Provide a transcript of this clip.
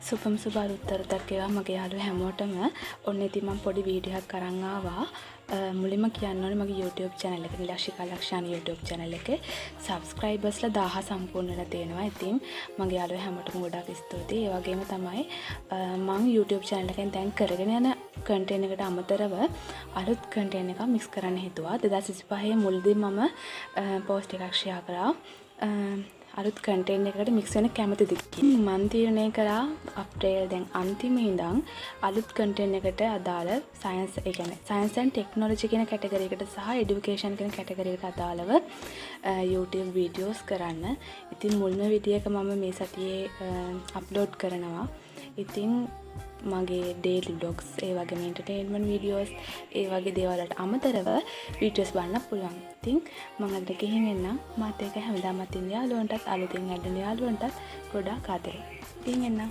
සුබම සුබ අලුත් අරුතක් වේවා මගේ යාළුවෝ හැමෝටම. ඔන්න ඉතින් මම පොඩි වීඩියෝ එකක් අරන් ආවා. මුලින්ම කියන්න ඕනේ මගේ YouTube channel එක නිලක්ෂිකා ලක්ෂානි YouTube channel එකේ subscribersලා 1000 සම්පූර්ණ වෙලා තියෙනවා. ඉතින් මගේ යාළුවෝ හැමෝටම ගොඩාක් ස්තුතියි. ඒ වගේම තමයි මං YouTube channel එකෙන් දැන් කරගෙන යන කන්ටෙන්ට් එකට අමතරව අලුත් කන්ටෙන්ට් එකක් මික්ස් කරන්න හිතුවා. 2025 මුලදී මම පෝස්ට් එකක් ෂෙයා කරා. අලුත් කන්ටෙන්ට් එකකට මික්ස් වෙන්න කැමතිද කියලා. මං තීරණය කරා අප්‍රේල් දැන් අන්තිමේ ඉඳන් අලුත් කන්ටෙන්ට් එකට අදාළ සයන්ස්, ඒ කියන්නේ සයන්ස් ඇන්ඩ් ටෙක්නොලොජි කියන කැටගරි එකට සහ එඩියුකේෂන් කියන කැටගරි එකට අදාළව YouTube videos කරන්න. ඉතින් මුල්ම වීඩියෝ එක මම මේ සතියේ අප්ලෝඩ් කරනවා. ඉතින් මගේ ඩේලි ව්ලොග්ස්, ඒ වගේම එන්ටර්ටේන්මන්ට් වීඩියෝස්, ඒ වගේ දේවල් වලට අමතරව වීඩියෝස් බලන්න පුළුවන්. ඉතින් මං අද ගිහින් එන්නම්. මාත් එක්ක හැමදාමත් ඉන්න යාළුවන්ටත්, අලුතින් ඇඩ් වෙන යාළුවන්ටත් ගොඩාක් ආදරේ. ගිහින් එන්නම්.